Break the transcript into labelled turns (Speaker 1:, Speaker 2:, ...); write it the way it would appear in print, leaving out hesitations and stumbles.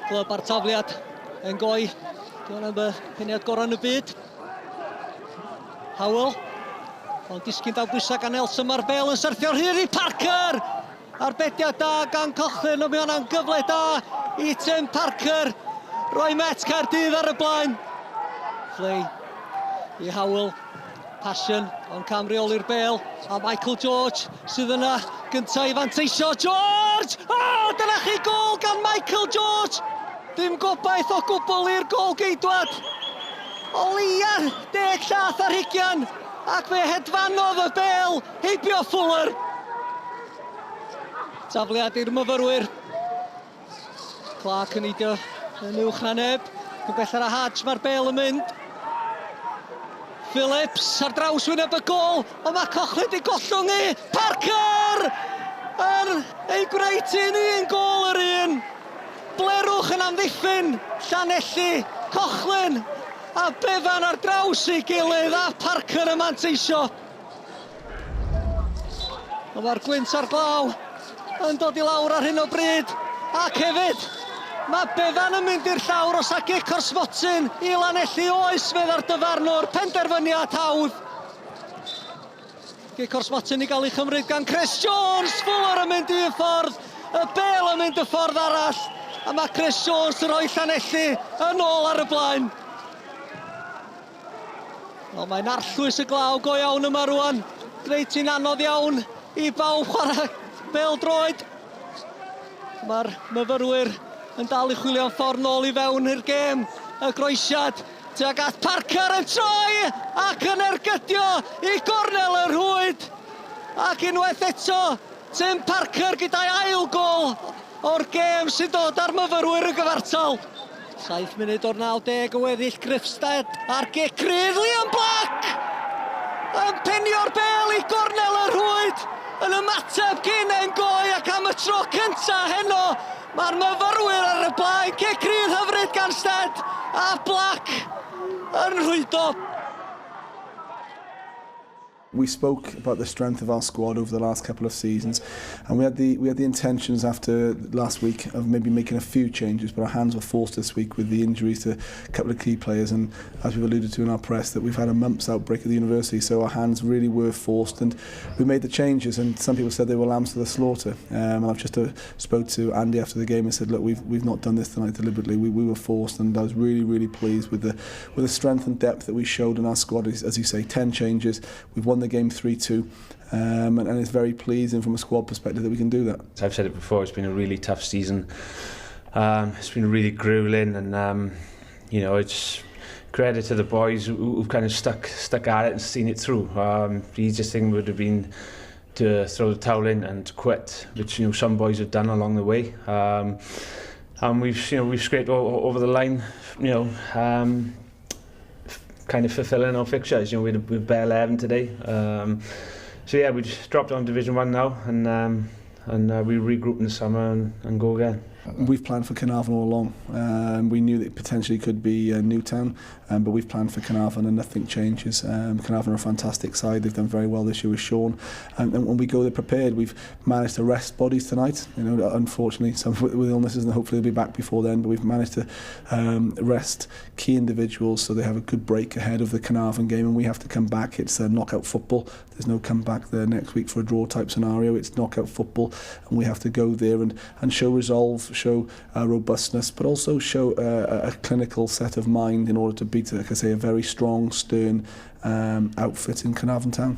Speaker 1: Clwb ar tafliad yn goi. Di hwnna'n fy peniad gorau yn y byd. Howell. Ond disgyn dan bwysau gan Nelson. Mae'r bel yn syrthio'r hir i Parker! Arbediad da gan Cochrane, ond mae hwnna'n gyfle da i Tim Parker. Roi Met Caerdydd ar y blaen. Flay i Howell. Passion ond cam reoli'r bel. A Michael George sydd yna gyntaf i fanteisio. George! O, oh, dyna chi gol gan Michael George! Dim gobaith o gwbl i'r gol geidwad. O leia deg llath ar hugian ac fe hedfanodd y bel heibio Fuller. Tafliad i'r myfyrwyr. Clark yn neidio yn uwch na neb. Yn bellach a Hodge, mae'r bel yn mynd. Phillips ar draws wyneb y gol, ond mae Cochrane di gollwng i. Parker! Yn ei gwneud hi'n un gol yr un. Blerwch yn amddiffyn Llanelli, Cochrane a Bevan ar draws ei gilydd a Parker yn manteisio. Ond mae'r gwynt a'r glaw yn dod i lawr ar hyn o bryd. Ac hefyd, mae Bevan yn mynd i'r llawr os a gic o'r smotyn i Lanelli oes fedda'r dyfarnwr, penderfyniad hawdd. Gic o'r smotyn i gael ei chymryd gan Chris Jones, Fuller yn mynd un ffordd, y bel yn mynd y ffordd arall, a mae Chris Jones yn rhoi Llanelli yn ôl ar y blaen. Wel, mae'n arllwys y glaw go iawn yma rwan. Gwneud ti'n anodd iawn i bawb chwarae bêl droed. Mae'r myfyrwyr yn dal i chwilio'n ffordd nôl i fewn i'r gêm. Y groesiad tuag at Parker yn troi ac yn ergydio i gornel y rhwyd. Ac unwaith eto, Tim Parker gyda'i ail gol o'r gêm sy'n dod â'r myfyrwyr yn gyfartal. 7 munud o'r 90 o weddill Griffstead a'r gic rydd Liam Black yn penio'r bel i gornel y rhwyd yn ymateb gyn Ngoi ac am y tro cynta heno mae'r myfyrwyr ar y blaen. Cic rydd hyfryd gan Stead a Black yn rhwydo.
Speaker 2: We spoke about the strength of our squad over the last couple of seasons, and we had the we had the intentions after last week of maybe making a few changes, but our hands were forced this week with the injuries to a couple of key players, and as we've alluded to in our press, that we've had a mumps outbreak at the university, so our hands really were forced, and we made the changes. And some people said they were lambs to the slaughter. And I've just spoke to Andy after the game and said, look, we've we've not done this tonight deliberately. We we were forced, and I was really really pleased with the with the strength and depth that we showed in our squad. As, as you say, 10 changes. We've won the game 3-2. And, and it's very pleasing from a squad perspective that we can do that.
Speaker 3: I've said it before, it's been a really tough season. It's been really grueling and, you know, it's credit to the boys who, who've kind of stuck stuck at it and seen it through. The easiest thing would have been to throw the towel in and to quit, which you know some boys have done along the way. And we've you know we've scraped over the line, you know, kind of fulfilling our fixtures. You know, we had we bare 11 today. So yeah, we just dropped on Division 1 now and and we regroup in the summer and, and go again.
Speaker 2: We've planned for Caernarfon all along. We knew that it potentially could be Newtown, but we've planned for Caernarfon and nothing changes. Caernarfon are a fantastic side. They've done very well this year with Sean. And when we go there prepared, we've managed to rest bodies tonight. You know, unfortunately, some with, with illnesses, and hopefully they'll be back before then. But we've managed to rest key individuals so they have a good break ahead of the Caernarfon game, and we have to come back. It's a knockout football. There's no comeback there next week for a draw type scenario. It's knockout football, and we have to go there and, and show resolve, show robustness, but also show a clinical set of mind in order to beat, like I say, a very strong, stern outfit in Caernarfon Town.